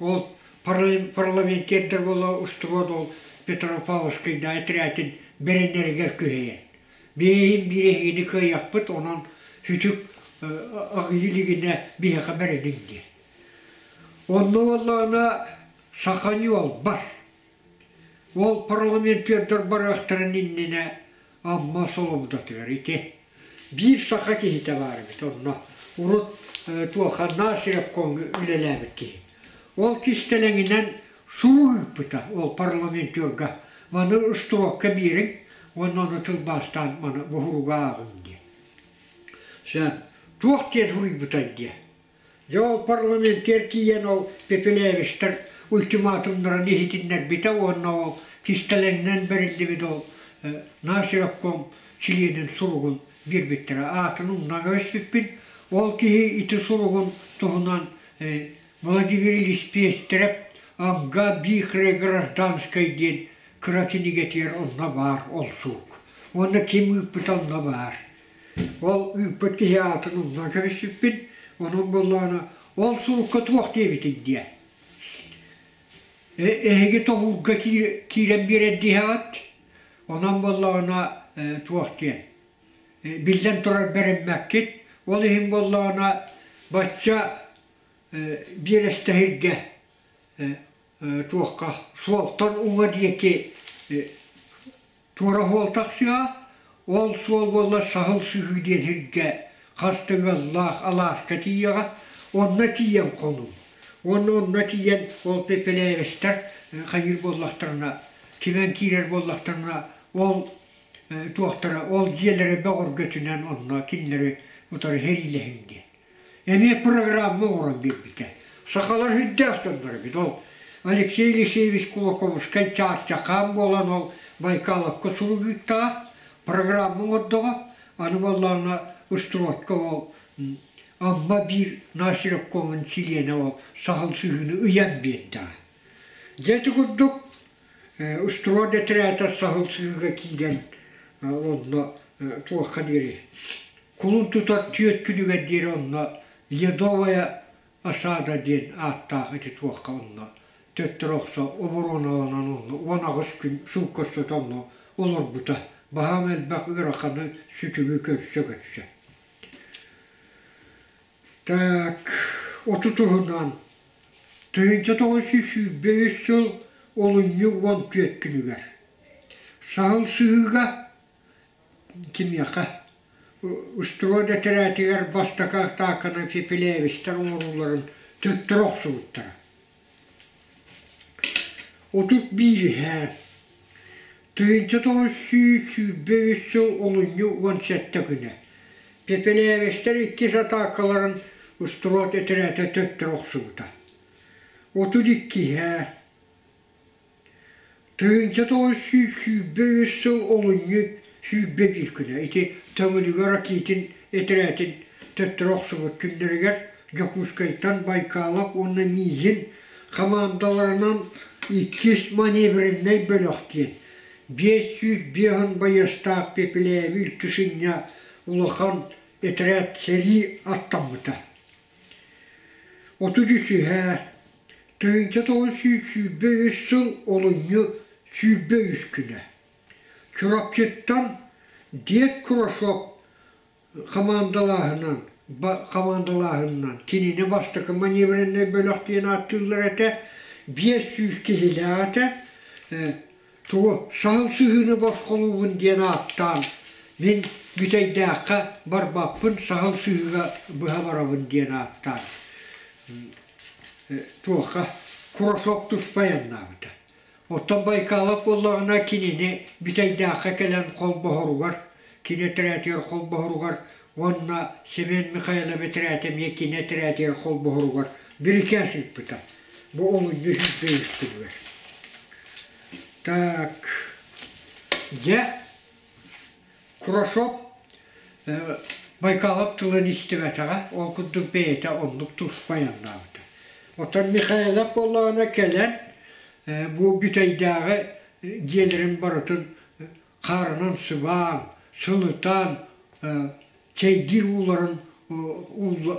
Ол парламентердар буола устуруот ол Петропавловскайдааҕы отрядын бэринэригэр күһэйэн. Биэһин биир эһигини кыайыахпыт, онон сүтүк аҕыйыы илигинэ биһиэхэ бэриниҥ диэн. Онно буоллаҕына саха ньуолбар. Ол парламентердар барыахтарын иннинэ Амма Солобудатыгар ити биир саха киһитэ баар эбит онно урут туохха Насыров үлэлээбит киһи. Ол кистэлэҥинэн сурук ыыппыта ол парламентерга маны устуруокка биэриҥ уонна ону тылбаастаан маны буһуруга ааҕыҥ диэн. Дьэ, туох диэн суруйбутай диэ. Дьэ ол парламентер тиийэн ол Пепелевичтэр ультиматумнарын иһитиннэрбитэ уонна ол кистэлэҥинэн бэриллибит ол Насировком чилиэнин суругун биэрбиттэрэ. Аатын умнан кэбиспиппин. Ол киһи ити суругун туһунан Владимир Ильич Пестерев «Амга Вихре гражданской» диэн кыра кинигэтигэр онно баар ол сурук. Уонна ким ыыппыта онно баар. Ол ыыппыт киһи аатын умнан кэбиспиппин, онон буоллаҕына ол сурукка туох диэбитий диэ. Эһиги тоһуурга киирэн биэрэр диэҕит, онон буоллаҕына туох диэн биллэн турар бэриммэккит, ол иһин буоллаҕына бачча биэрэстэһиргэ туохха суолтан уҥа диэки Туора суол тахсыа, ол суол буолла Саһыл Сыһыы диэн сиргэ хас да ыаллаах алааска тиийэҕэ, онно тиийэн хонуҥ. Уонна онно тиийэн ол Пепелевичтэр хайыыр буоллахтарына, кимэн киирэр буоллахтарына, ол туохтара, ол дьиэлэрэ бөҕөргөтүнэн онно кинилэри утары сэриилэһиҥ диэн. Эмиэ программа оҥорон биэрбитэ. Сахалар сүрдээх дьоннор эбит. Ол Алексей Елисеевич Кулаковскай чаарчахаан буолан ол Байкаловка сурук ыыттаҕа, программа оҥордоҕо. Аны буоллаҕына Устуруотка ол Амма биир Насировкомун чилиэнэ ол саһыл сыһыыны ыйан биэрдэҕэ. Дьэ ити курдук Устуруот этэрээтэ саһыл сыһыыга киирэн онно туохха диэри кулун тутар түөрт күнүгэр диэри онно Ледовая осада диэн ааттаах ити туохха онно төттөрү охсо обороналанан онно 18 күн суукка устата онно олорбута. Баһаам элбэх ыараханы сүтүгү көрсө-көрсө. Так, отутуһунан 1923 сыл олунньу 14 күнүгэр Саһыл Сыһыыга кимиэхэ Устуруот этэрээтигэр бастакы атааканы Пепелевичтэр оҥорууларын төттөрү охсубуттара. 31-иһэ 1923 сыл олунньу 17 күнэ Пепелевичтэр иккис атаакаларын Устуруот этэрээтэ төттөрү охсубута. 32-иһэ 1923 сыл олунньу 21 күнэ ити Төҥүлүгэ Ракитин этэрээтин төттөрү охсубут күннэригэр Дьокуускайтан Байкалов уонна Мизин хамаандаларынан иккис маневреннай бөлөх диэн 505 байыастаах Пепеляеви үлтү сынньа улахан этэрээт сэрии аттаммыта. 33-үһэ 1923 сыл олунньу 23 күнэ Чурапчыттан Дед Курашов хамаандалааһынан хамаандалааһынынан кинини бастакы маневреннай бөлөх диэн ааттыыллар этэ 500 киһилээх этэ тугу саһыл сыһыыны босхолуубун диэн ааттаан мин Бүтэйдээххэ барбаппын саһыл сыһыыга быһа барабын диэн ааттаан туохха Курашов туспа айаннаабыта. Оттон Байкалов буоллаҕына кинини Бүтэйдээххэ кэлэн холбоһоругар, кини этэрээтигэр холбоһоругар уонна Семен Михайлов этэрээтэ эмиэ кини этэрээтигэр холбоһоругар бирикээс ыыппыта. Бу олунньу сүүрбэ үс Так, дьэ, Курашов Байкалов тылын истибэтэҕэ, ол курдук бэйэтэ оннук туспа айаннаабыта. Оттон Михайлов буоллаҕына кэлэн бу Бүтэйдээҕи дьиэлэрин барытын хаарынан сыбаан, сылытан, чэйдиир ууларын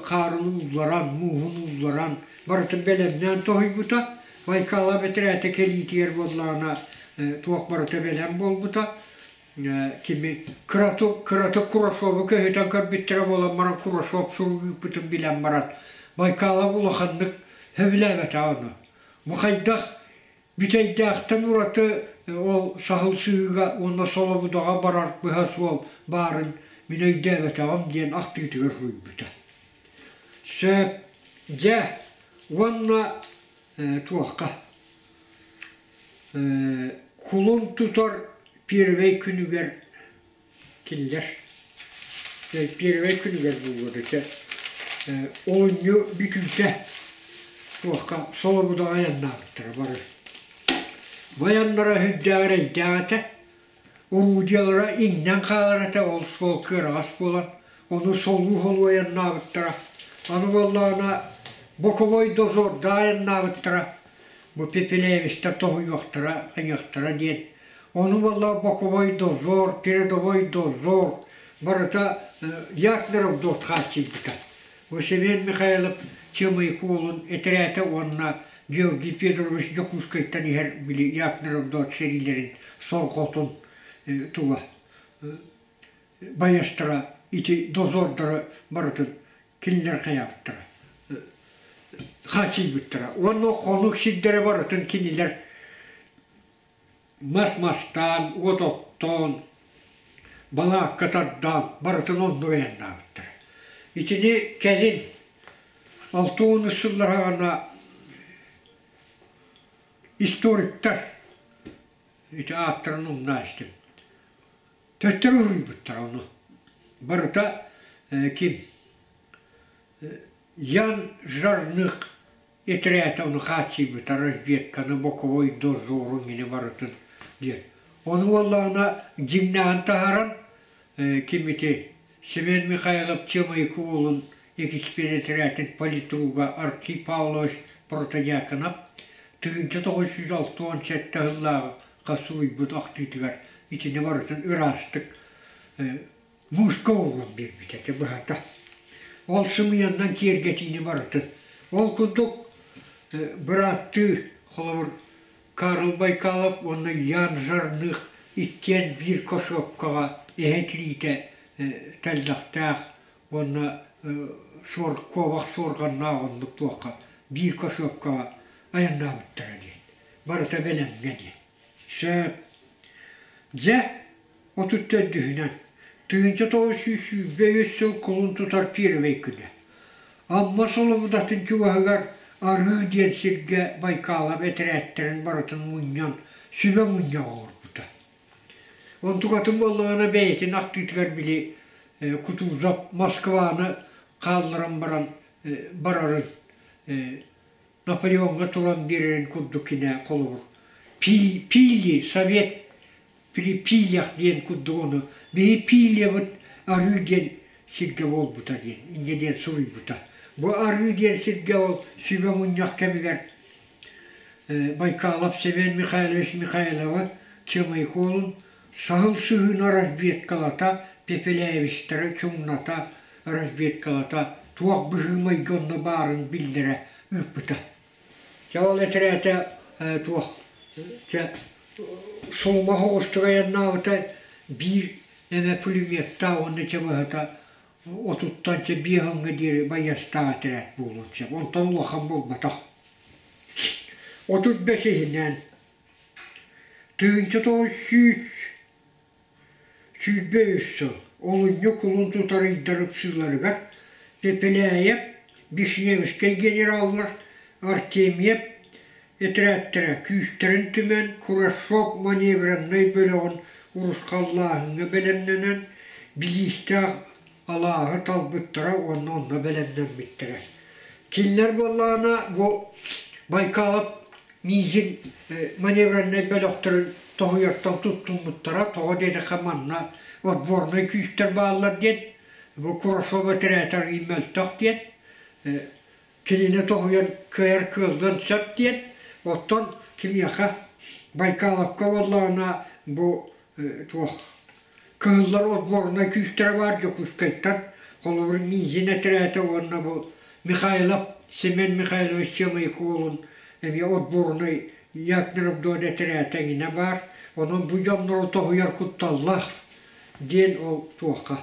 хаарын уулларан, мууһун уулларан барытын бэлэмнээн тоһуйбута. Байкала бэтэрээтэ кэлиитигэр буоллаҕына туох барыта бэлэм буолбута. Кими кыратык кыратык Курашову көһүтэн көрбүттэрэ буолан баран Курашов сурук ыыппытын билэн баран Байкалов улаханнык сөбүлээбэтэҕэ ону. Бу хайдах Бүтэйдээхтэн ураты ол саһыл сыһыыга уонна Солобудаҕа барар быһа суол баарын мин өйдөөбөтөҕүм диэн ахтыытыгар суруйбута. Сөп, дьэ уонна туохха кулун тутар первэй күнүгэр Кинилэр первэй күнүгэр буолуо чэ олунньу бүтүүтэ туохха Солобудаҕа айаннаабыттара бары. Бу айаннара сүрдээх эрэйдээх этэ. Орудиелара иҥнэн хаалар этэ ол суол кыараҕас буолан ону солуу-солуу айаннаабыттара. Аны буоллаҕына боковой дозордаах айаннаабыттара. Бу Пепелевичтэр тоһуйуохтара, хайыахтара диэн Ону буолла боковой дозор, передовой дозор барыта Яковлев дот хааччыйбыта. Бу Семен Михайлов Чымыйкы уолун этэрээтэ уонна Георгий Федорович Дьокуускайтан иһэр били Яковлев дот сэриилэрин сорҕотун тула байыастара ити дозордары барытын кинилэр хайаабыттара хааччыйбыттара. Уонна хонук сирдэрэ барытын кинилэр Мас мастаан, уот оттоон, балаакка тардаан барытын оннук айаннаабыттара. Итини кэлин 60 сыллар историктар ити ааттарын умна истим. Төттөрү уһуйбуттара ону. Барыта ким? Ян Жарных этэрээтэ ону хааччыйбыта разведканы, боковой дозору мини барытын диэн. Ону буоллаҕына дьиҥнээҕин таһааран ким ити Семен Михайлов Чымайкы уолун экспедитэрээтин политруга Архип Павлович Протодьяконов 1967 сыллааҕы суруйбут ахтыытыгар итини барытын ыраастык мууска ууран биэрбит этэ быһата. Ол сымыйаннан киэргэтиини барытын. Ол курдук бырааттыы холобур Карл Байкалов уонна Ян Жарных иккиэн биир кошопкаҕа эһэ тириитэ тэллэхтээх уонна суор куобах суорҕаннаах оннук туохха биир кошопкаҕа айаннаабыттара диэн. Барыта бэлэмҥэ диэн. Сөп. Дьэ, 34-үһүнэн, 1923 сыл кулун тутар первэй күнэ. Амма Солобудатын чугаһыгар Арыы диэн сиргэ Байкалов этэрээттэрин барытын мунньан сүбэ мунньах оҥорбута. Онтукатын буоллаҕына бэйэтин ахтыытыгар били Кутузов Москваны хаалларан баран барарын Наполеоҥҥа туран биэрэрин курдук кинэ холобур Пили Совет Пилях диэн курдук ону биһи Пилябыт арыы диэн сиргэ буолбута диэн инньэ диэн суруйбута. Бу арыы диэн сиргэ ол сүбэ мунньах кэмигэр Байкалов Семен Михайлович Михайловы Чемайколун саһыл сыһыына разведкалата, Пепеляевичтары чуҥната разведкалата туох быһыы-майгы онно баарын биллэрэ ыыппыта. Чэ ол этэрээтэ туох чэ суома соҕустук айаннаабыта биир эмэ пулеметтаах уонна чэ быһата отуттан чэ биэһиҥҥэ диэри байыастаах этэрээт буолуон сөп. Онтон улахан буолбатах. 35-иһинэн 1900 23 сыл олунньу кулун тутар ыйдар ыпсыыларыгар Пепеляев, Вишневскэй генераллар, Артемьев этэрээттэрэ күүстэрин түмэн Курашов маневреннай бөлөҕүн урусхаллааһыҥҥа бэлэмнэнэн Билиистээх алааһы талбыттара уонна онно бэлэмнэммиттэрэ. Кинилэр буоллаҕына бу Байкалов миигин маневреннай бөлөхтөрүн тоһуйартан туттуммуттара, тоҕо диэтэххэ манна отборнай күүстэр бааллар диэн, бу Курашов этэрээтэ арыый мөлтөх диэн, кинини тоһуйан кыайар кыаллыан сөп диэн, оттон кимиэхэ Байкаловка буоллаҕына бу туох Кыһыллар отборнай күүстэрэ баар Дьокуускайтан, холобур, Миизин этэрээтэ уонна бу Михайлов Семен Михайлович Чемайколун эмиэ отборнай Ятнеровдон этэрээтэ эҥинэ баар. Онон бу дьоннору тоһуйар кутталлаах диэн ол туохха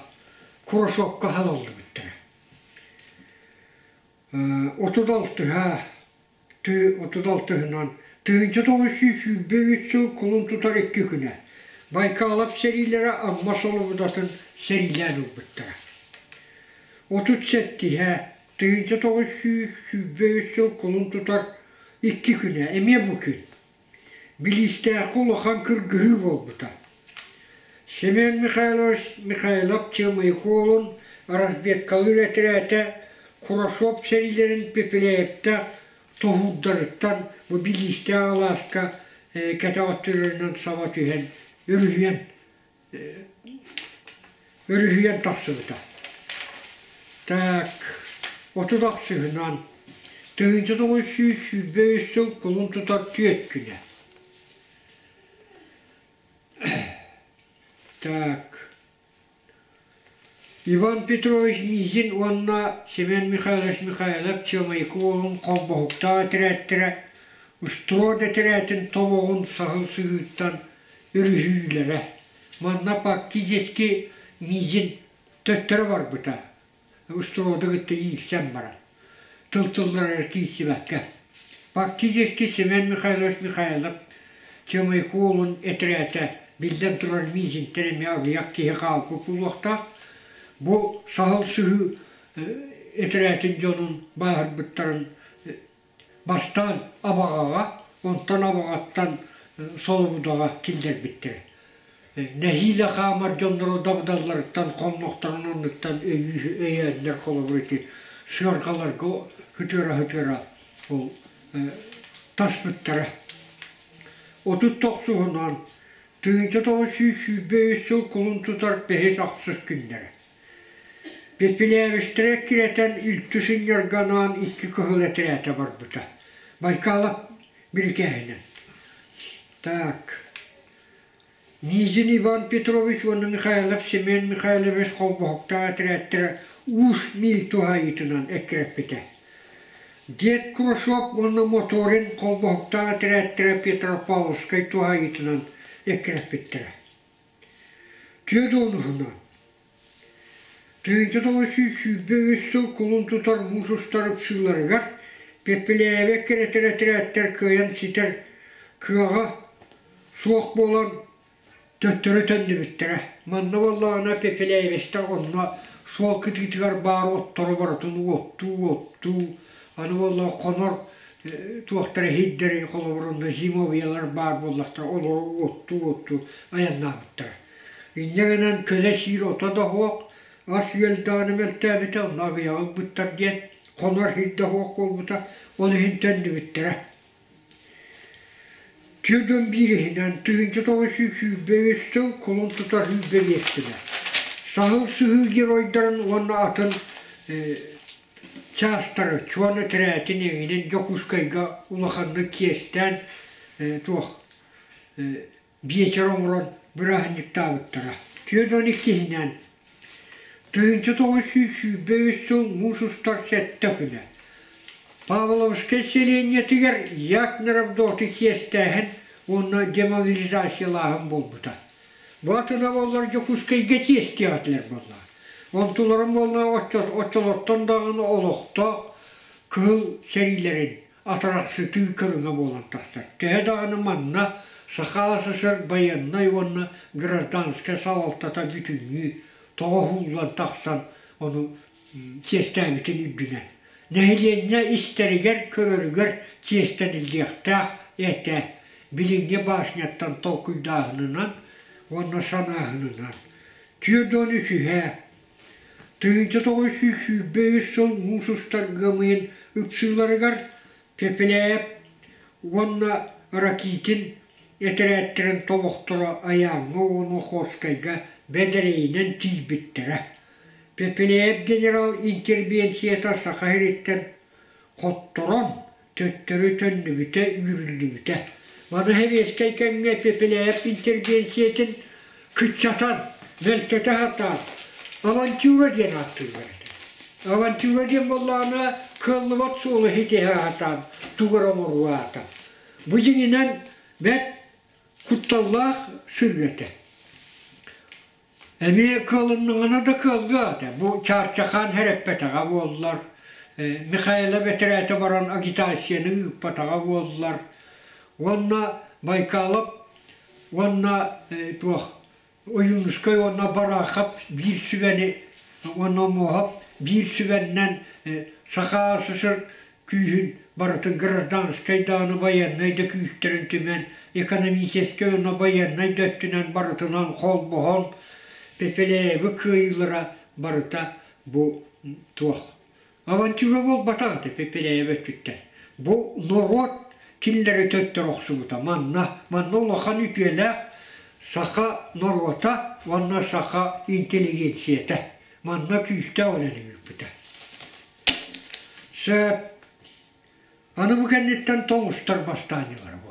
Курашовка халаллыбыттара. 36-һа 36-ынан 1923 сыл кулун тутар икки күнэ Байкалов сэриилэрэ Амма Солобудатын сэриилээн ылбыттара. 37-һэ 1923 сыл кулун тутар икки күнэ эмиэ бу күн Билиистээххэ улахан кыргыһыы буолбута. Семен Михайлович Михайлов Чемайколун разведкалыыр этэрээтэ Курашов сэриилэрин Пепеляевтээх тоһуурдарыттан бу Билиистээх алааска кэтэх өттүлэринэн саба түһэн өрүһүйэн өрүһүйэн тахсыбыта. Так, 36-ынан 1923 сыл кулун тутар түөрт күнэ. Так, Иван Петрович Мизин уонна Семен Михайлович Михайлов Чыамайыкы уолун холбоһуктаах этэрээттэрэ Устрод этэрээтин тобоҕун саһыл сыһыыттан өрүһүүлэрэ. Манна практически Мизин төттөрү барбыта. Устуруоду кытта иирсэн баран, тыл-тылларыгар киирсибэккэ. Фактически Семен Михайлович Михайлов Чымыйкы уолун этэрээтэ биллэн турар миитинтэн эмиэ аҕыйах киһи хаалбыт буолуохтаах. Бу саһыл сыһыы этэрээтин дьонун бааһырбыттарын Бастаан Абаҕаҕа, онтон Абаҕаттан Солобудаҕа киллэрбиттэрэ. Нэһиилэ хаамар дьоннору дабыдалларыттан, хоннохторун оннуттан өйөөннөр холобур ити. сыарҕаларга ытыара-ытыара ол таспыттара. 39-унан 1923 сыл кулун тутар бэһис ахсыс күннэрэ. Пепелявичтары эккирэтэн үлтү сынньарга анаан икки кыһыл этэрээтэ барбыта. Байкалов бирикээһинэн. Так. Низин Иван Петрович уонна Михайлов Семен Михайлович холбоһуктаах этэрээттэрэ Уус Миль туһаайыытынан эккирэппитэ. Дед Курашов уонна Моторин холбоһуктаах этэрээттэрэ Петропавловскай туһаайыытынан эккирэппиттэрэ. Түөрт уонуһунан 1923 сыл кулун тутар муус устар ыпсыыларыгар Пепеляева эккирэтэр этэрээттэр кыайан ситэр кыаҕа суох буолан төттөрү төннүбүттэрэ. Манна буоллаҕына Пепеляевичтар онно суол кытыытыгар баар оттору барытын уоттуу-уоттуу, аны буоллаҕа хонор туохтара иһирдэри холобур онно зимовьелар баар буоллахтара олору уоттуу-уоттуу айаннаабыттара. Инньэ гынан көлө сиир ото да суох, ас-үөл даҕаны мөлтөөбүтэ, онно аҕыйаҕы ылбыттар диэн хонор сир да суох буолбута, ол иһин төннүбүттэрэ. 41 иһинэн 1923 сыл кулун тутар 25 Саһыл сыһыы геройдарын уонна атын чаастары чуон этэрээтин эҥинин Дьокуускайга улаханнык киэстээн туох биэчэр оҥорон бырааһынньыктаабыттара. 42-һинэн 1923 сыл муус устар сэттэ күнэ Павловскай сэлиэнньэтигэр Якнеровдоты чиэстээһин уонна демобилизациялааһын буолбута. Бу атына буоллар Дьокуускайга чиэстиэх этилэр буоллаҕа. Онтуларын буоллаҕа оччолортон даҕаны олохтоох кыһыл сэриилэрин атарахсытыы көрүҥэ буолан тахсар. Төһө даҕаны манна Саха СССР байыаннай уонна гражданскай салалтата бүтүннүү тоҕоһууллан тахсан ону чиэстээбитин үрдүнэн нэһилиэнньэ истэригэр көрөрүгэр чиэстэниллиэхтээх этэ билиҥҥи башняттан толкуйдааһынынан уонна санааһынынан 43-үһэ 1923 сыл муус устар ыамыйын ыпсыыларыгар Пепеляев уонна Ракитин этэрээттэрин тобохторо Айааҥҥа уонна Охотскайга бэдэрэйинэн тиийбиттэрэ. Пепеляев генерал интервенцията Саха сириттэн хотторон төттөрү төннүбүтэ, үүрүллүбүтэ. Маны сэбиэскэй кэмҥэ Пепеляев интервенциятын кыччатан, мөлтөтө сатаан, авантюра диэн ааттыыллар этэ. Авантюра диэн буоллаҕына кыаллыбат суолу ситиһэ сатаан тугу эрэ оҥоруу аата. Бу дьиҥинэн бэрт кутталлаах сырыы этэ. Эмиэ кыалыннаҕына да кыаллыа этэ. Бу Чаарчахаан сэрэппэтэҕэ буоллар, Михайлов этэрээтэ баран агитацияны ыыппатаҕа буоллар уонна Байкалов уонна туох Ойуунускай уонна Бараахап биир сүбэни уонна Омуоһап биир сүбэннэн Саха СССР күүһүн барытын гражданскай даҕаны байыаннай да күүстэрин түмэн, экономическай уонна байыаннай да өттүнэн барытынан холбоһон Пепеляевы кыайыылара барыта бу туох авантюра буолбатах этэ Пепеляев өттүттэн. Бу норуот кинилэри төттөрү охсубута. Манна, манна улахан үтүөлээх саха норуота уонна саха интеллигенцията. Манна күүстээх үлэни ыыппыта. Сөп. Аны бу кэнниттэн тоҥустар бастаанньалара буолла.